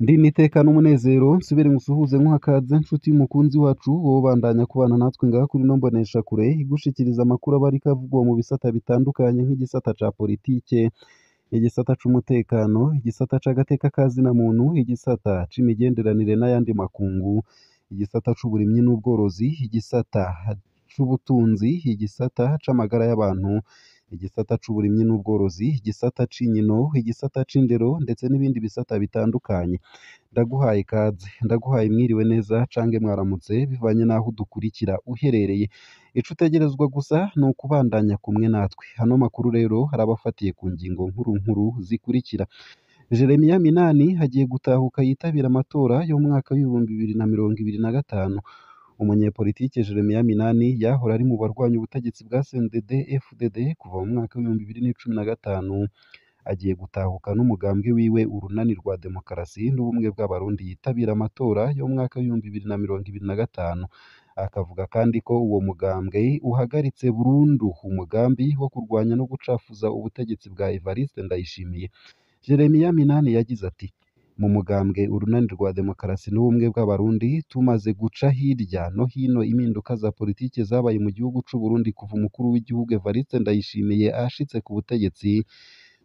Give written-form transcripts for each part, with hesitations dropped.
Ndi niteka n'umunezero nsubire ngusuhuze nkuhakaze nshuti y'umukunzi wacu wowe ubandanya kubana natwe ngaha kuri ino mboneshakure igushikiriza amakuru aba ariko avugwa mu bisata bitandukanye nk'igisata ca politike, igisata c'umutekano, igisata c'agateka ka zina muntu, igisata c'imigenderanire n'ayandi makungu, igisata c'uburimyi n'ubworozi, igisata c'ubutunzi, igisata c'amagara y'abantu, igisata c'uburimyi n'ubworozi, igisata c'inkino, igisata c'indero ndetse n'ibindi bisata bitandukanye. Ndaguhaye ikaze, ndaguhaye mwiriwe neza cange mwaramutse bivanye n'aho udukurikira uherereye. Ico utegerezwa gusa ni ukubandanya kumwe natwe. Ano makuru rero arabafatiye ku ngingo nkuru nkuru zikurikira: Jeremiya Minani agiye gutahuka yitabira amatora y'umwaka w'2025. Umunyepolitike Jeremiya Minani yahora ari mu barwanya ubutegetsi bwa CNDD-FDD kuva mu mwaka w'2015, agiye gutahuka n'umugambwe wiwe Urunani rwa Demokarasi n'Ubumwe bw'Abarundi yitabira amatora y'umwaka w'2025. Akavuga kandi ko uwo mugambwe uhagaritse burundu umugambi wo kurwanya no gucafuza ubutegetsi bwa Evariste Ndayishimiye. Jeremiya Minani yagize ati: "Mu mugambwe Urunani rwa Demokarasi n'Ubumwe bw'Abarundi tumaze guca hirya no hino impinduka za politike zabaye mu gihugu c'Uburundi kuva umukuru w'igihugu Evariste Ndayishimiye ashitse ku butegetsi,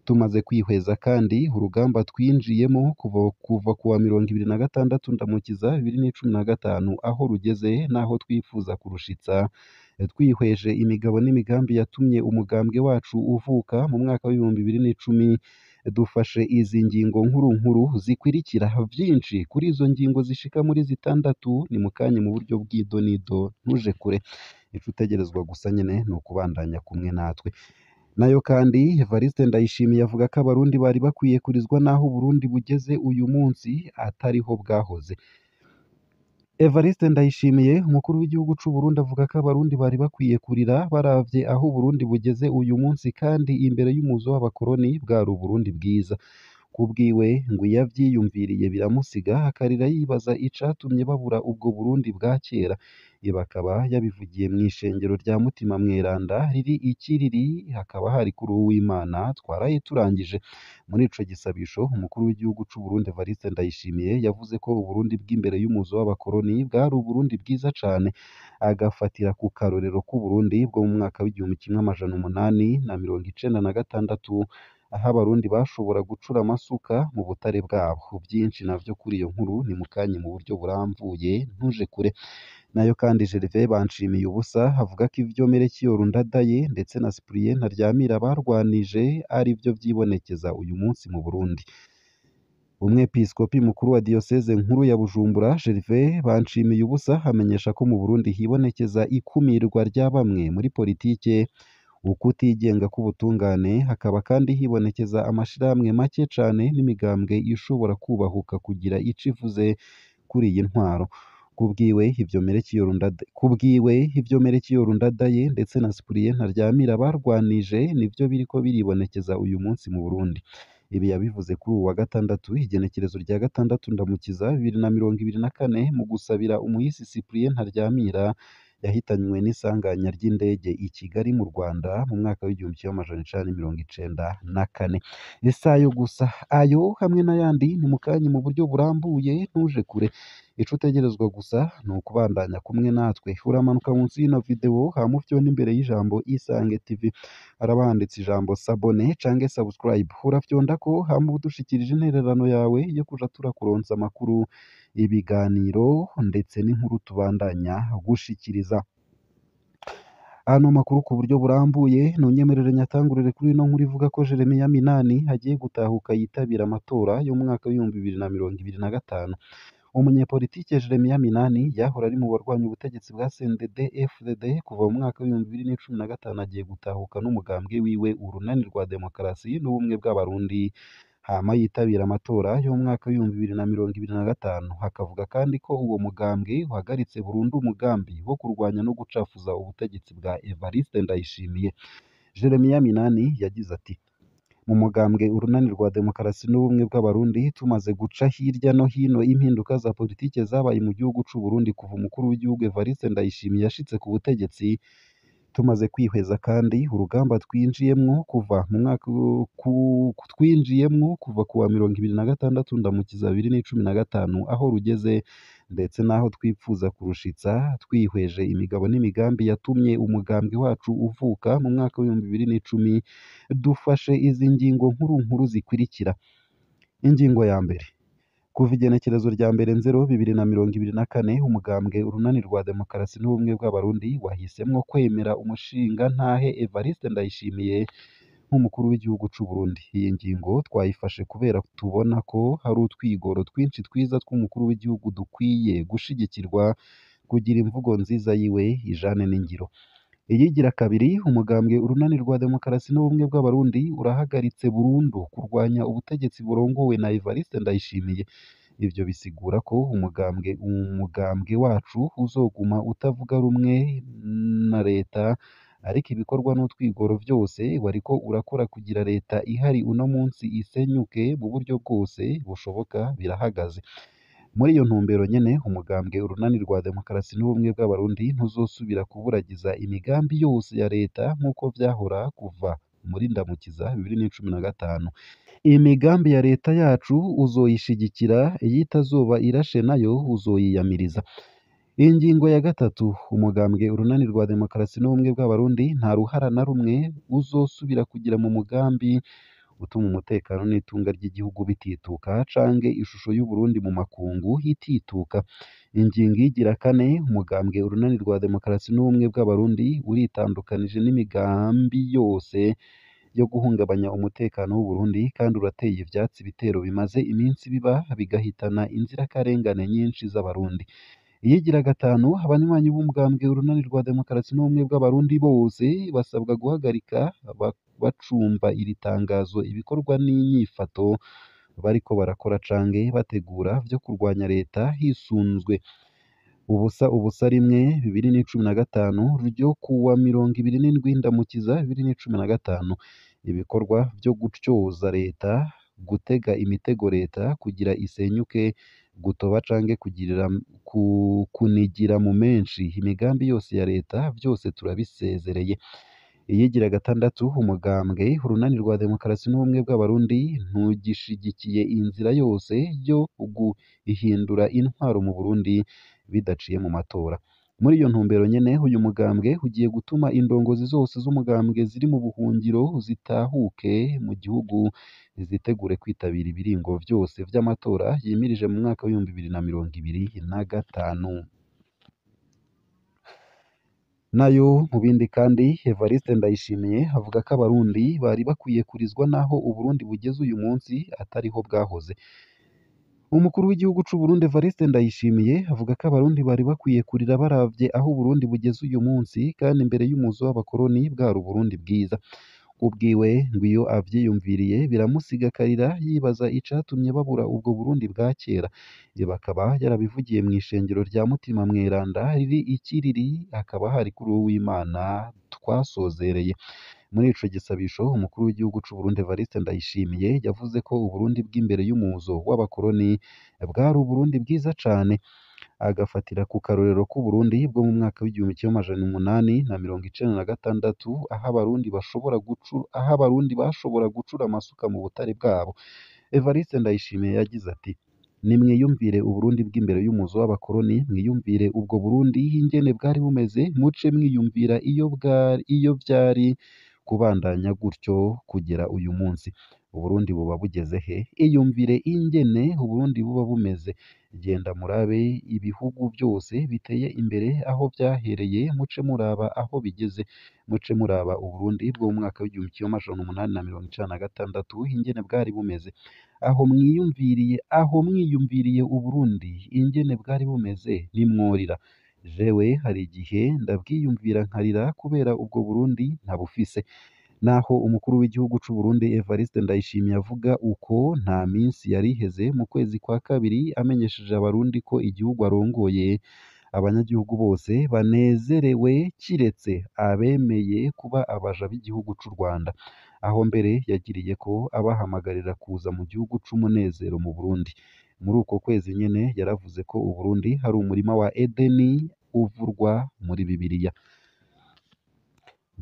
tumaze kwihweza kandi urugamba twinjiyemo kuva kuwa 26 Ndamukiza 2015 aho rugeze n'aho twifuza kurushitsa, twihweje imigabo n'imigambi yatumye umugambwe wacu uvuka mu mwaka w'2010, dufashe izi ngingo nkuru nkuru zikurikira. Vyinshi kuri izo ngingo zishika muri zitandatu ni mukanya mu buryo bw'idonido, ntuje kure. Ico utegerezwa gusa nyene ni ukubandanya kumwe natwe." Nayo kandi Evariste Ndayishimiye avuga ko Abarundi bari bakwiye kurizwa n'aho Uburundi bugeze uyu munsi atariho bwahoze. Evariste Ndayishimiye, umukuru w'igihugu c'Uburundi, avuga ko Abarundi bari bakwiye kurira baravye aho Uburundi bugeze uyu munsi kandi imbere y'umuzo w'abakoroni bwari Uburundi bwiza. Kubwiwe ngo iyo avyiyumviriye biramusiga akarira yibaza icatumye babura ubwo Burundi bwa kera. Ibi akaba yabivugiye mw'ishengero rya Mutima Mweranda riri i Kiriri, hakaba hari kuri Uwimana twaraye turangije. Muri ico gisabisho umukuru w'igihugu c'Uburundi Evariste Ndayishimiye yavuze ko Uburundi bw'imbere y'umuzo w'abakoroni bwari Uburundi bwiza cane, agafatira ku karorero k'Uburundi bwo mu mwaka w'1896 aho Abarundi bashobora gucura amasuka mu butare bwabo. Vyinshi navyo kuri iyo nkuru ni mukanya mu buryo burambuye, ntuje kure. Nayo kandi Gervais Banshimiyubusa avuga ko ivyo Melchior Ndadaye ndetse na Cyprien Ntaryamira barwanije arivyo vyibonekeza uyu munsi mu Burundi. Umwepiskopi mukuru wa Diyoseze nkuru ya Bujumbura Gervais Banshimiyubusa amenyesha ko mu Burundi hibonekeza ikumirwa rya bamwe muri politike, ukutigenga k'ubutungane, hakaba kandi hibonekeza amashirahamwe make cane n'imigambwe ishobora kubahuka kugira ico ivuze kuri iyi ntwaro. Kubwiwe ivyo Melchior Ndadaye ndetse na Cyprien Ntaryamira barwanije nivyo biriko biribonekeza uyu munsi mu Burundi. Ibi yabivuze kuri uwu wa gatandatu igenekerezo rya 6 Ndamukiza 2024 mu gusabira umuhisi Cyprien Ntaryamira yahitanywe n'isanganya ry'indege i Kigali mu Rwanda mu mwaka w'1994. Si ayo gusa, ayo hamwe n'ayandi ni mukanya mu buryo burambuye, ntuje kure. Ico utegerezwa gusa ni ukubandanya kumwe natwe. Uramanuka munsi y'ino video hama ufyonde imbere y'ijambo Isange TV, haraba handitse ijambo s'abonner canke subscribe, urafyondako hama udushikirije intererano yawe yo kuja turakuronsa amakuru, ibiganiro ndetse n'inkuru tubandanya gushikiriza. Ano makuru ku buryo burambuye nunyemerere nyatangurire kuri ino nkuru ivuga ko Jeremiya Minani agiye gutahuka yitabira amatora y'umwaka w'2025. Umunyepolitike Jeremiya Minani yahora ari mu barwanya ubutegetsi bwa CNDD-FDD kuva mu mwaka w'2015 agiye gutahuka n'umugambwe wiwe Urunani rwa Demokarasi n'Ubumwe bw'Abarundi, hama yitabira amatora y'umwaka w'2025. Akavuga kandi ko uwo mugambwe uhagaritse burundu umugambi wo kurwanya no gucafuza ubutegetsi bwa Evariste Ndayishimiye. Jeremiya Minani yagize ati: "Mu mugambwe Urunani rwa Demokarasi n'Ubumwe bw'Abarundi tumaze guca hirya no hino impinduka za politike zabaye mu gihugu c'Uburundi kuva umukuru w'igihugu Evariste Ndayishimiye ashitse ku butegetsi, Tumaze kwihweza kandi urugamba twinjiyemwo kuva mu mwaka twinjiyemwo kuva kuwa 26 Ndamukiza 2015 aho rugeze ndetse n'aho twipfuza kurushitsa, twihweje imigabo n'imigambi yatumye umugambwe wacu uvuka mu mwaka w'2010, dufashe izi ngingo nkuru nkuru zikurikira. Ingingo ya mbere: kuva igenekerezo rya 1 Nzero 2024, umugambwe Urunani rwa Demokarasi n'Ubumwe bw'Abarundi wahisemwo kwemera umushingantahe Evariste Ndayishimiye nk'umukuru w'igihugu c'u Burundi. Iyi ngingo twayifashe kubera tubona ko hari utwigoro twinshi twiza tw'umukuru w'igihugu dukwiye gushigikirwa kugira imvugo nziza yiwe ijane n'ingiro. Iyigira kabiri: umugambwe Urunani rwa Demokarasi n'Ubumwe bw'Abarundi urahagaritse burundu kurwanya ubutegetsi burongowe na Evariste Ndayishimiye. Ivyo bisigura ko umugambwe wacu uzoguma utavuga rumwe na leta, ariko ibikorwa n'utwigoro vyose wariko urakora kugira leta ihari uno munsi isenyuke mu buryo bwose bushoboka birahagaze. Muri iyo ntumbero nyene, umugambwe Urunani rwa Demokarasi n'Ubumwe bw'Abarundi ntuzosubira kuburagiza imigambi yose ya leta nk'uko vyahora kuva muri Ndamukiza 2015. Imigambi ya leta yacu uzoyishigikira, iyitazoba irashe nayo uzoyiyamiriza. Ingingo ya gatatu: umugambwe Urunani rwa Demokarasi n'Ubumwe bw'Abarundi nta ruhara na rumwe uzosubira kugira mu mugambi utuma umutekano n'itunga ry'igihugu bitituka canke ishusho y'Uburundi mu makungu itituka. Ingingo iyigira kane: umugambwe Urunani rwa Demokarasi n'Ubumwe bw'Abarundi uritandukanije n'imigambi yose yo guhungabanya umutekano w'Uburundi kandi urateye ivyatsi ibitero bimaze iminsi biba bigahitana inzirakarengane nyinshi z'Abarundi. Iyigira gatanu: abanywanyi b'umugambwe Urunani rwa Demokarasi n'Ubumwe bw'Abarundi bose basabwa guhagarika bacumva iri tangazo ibikorwa n'inyifato bariko barakora canke bategura vyo kurwanya leta hisunzwe 0-0-1 2015 ryo kuwa 27 Ndamukiza 2015. Ibikorwa vyo gutyoza leta, gutega imitego leta kugira isenyuke, gutoba canke kunigira mu menshi imigambi yose ya leta vyose turabisezereye. Iyigira gatandatu: umugambwe Urunani rwa Demokarasi n'Ubumwe bw'Abarundi ntugishigikiye inzira yose yo guhindura intwaro mu Burundi bidaciye mu matora. Muri iyo ntumbero nyene, uyu mugambwe ugiye gutuma indongozi zose z'umugambwe ziri mu buhungiro zitahuke mu gihugu, zitegure kwitabira ibiringo vyose vy'amatora yimirije mu mwaka w'2025. Nayo mu bindi kandi, Evariste Ndayishimiye avuga ko Abarundi bari bakwiye kurizwa n'aho Uburundi bugeze uyu munsi atariho bwahoze. Umukuru w'igihugu c'u Burundi Evariste Ndayishimiye avuga ko Abarundi bari bakwiye kurira baravye aho Uburundi bugeze uyu munsi kandi imbere y'umuzo w'abakoroni bwari Uburundi bwiza. Ubwiwe ngo iyo avyiyumviriye biramusiga akarira yibaza icatumye babura ubwo Burundi bwa kera. Ibi akaba yarabivugiye mw'ishengero rya Mutima Mweranda riri i Kiriri, hakaba hari kuri uw'Imana twasozereye. Muri ico gisabisho, umukuru w'igihugu c'u Burundi Evariste Ndayishimiye yavuze ko Uburundi bw'imbere y'umuzo w'abakoroni bwari Uburundi bwiza cane, agafatira ku karorero k'Uburundi bwo mu mwaka w'1896 aho Abarundi bashobora gucura amasuka mu butare bwabo. Evariste Ndayishimiye yagize ati: "Nimwiyumvire Uburundi bw'imbere y'umuzo w'abakoroni, mwiyumvire ubwo Burundi ingene bwari bumeze, muce mwiyumvira iyo vyari kubandanya gutyo kugera uyu munsi. Uburundi buba bugeze he? Iyumvire ingene Uburundi buba bumeze. Genda murabe ibihugu vyose biteye imbere aho vyahereye, muce muraba aho bigeze, muce muraba Uburundi bwo mu mwaka w'1896 ingene bwari bumeze. Aho mwiyumviriye Uburundi ingene bwari bumeze ntimworira. Jewe hari igihe ndabwiyumvira nkarira kubera ubwo Burundi ntabufise." Naho umukuru w'igihugu c'u Burundi Evariste Ndayishimiye avuga uko, nta minsi yari iheze mu kwezi kwa kabiri amenyesheje Abarundi ko igihugu arongoye abanyagihugu bose banezerewe kiretse abemeye kuba abaja b'igihugu c'u Rwanda, aho mbere yagiriyeko abahamagarira kuza mu gihugu c'umunezero mu Burundi. Muri uko kwezi nyene yaravuze ko Uburundi hari umurima wa Edeni uvurwa muri Bibiliya.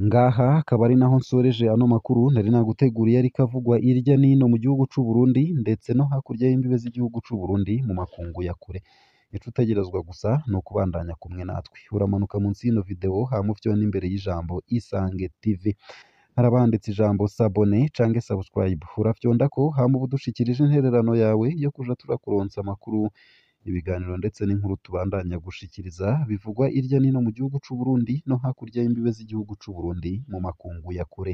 Ngaha akaba ari naho nsoreje ano makuru nari naguteguriye ariko avugwa irya nino mu gihugu c'u Burundi ndetse no hakurya y'imbibe z'igihugu c'u Burundi mu makungu ya kure. Ico utegerezwa gusa ni ukubandanya kumwe natwe. Uramanuka munsi y'ino video hama ufyonde imbere y'ijambo Isange TV. Haraba handitse ijambo s'abonner canke subscribe. Urafyondako hama uba udushikirije intererano yawe yo kuja turakuronsa amakuru, ibiganiro ndetse n'inkuru tubandanya gushikiriza bivugwa irya nino mu gihugu c'u Burundi no hakurya y'imbibe z'igihugu c'u Burundi mu makungu ya kure.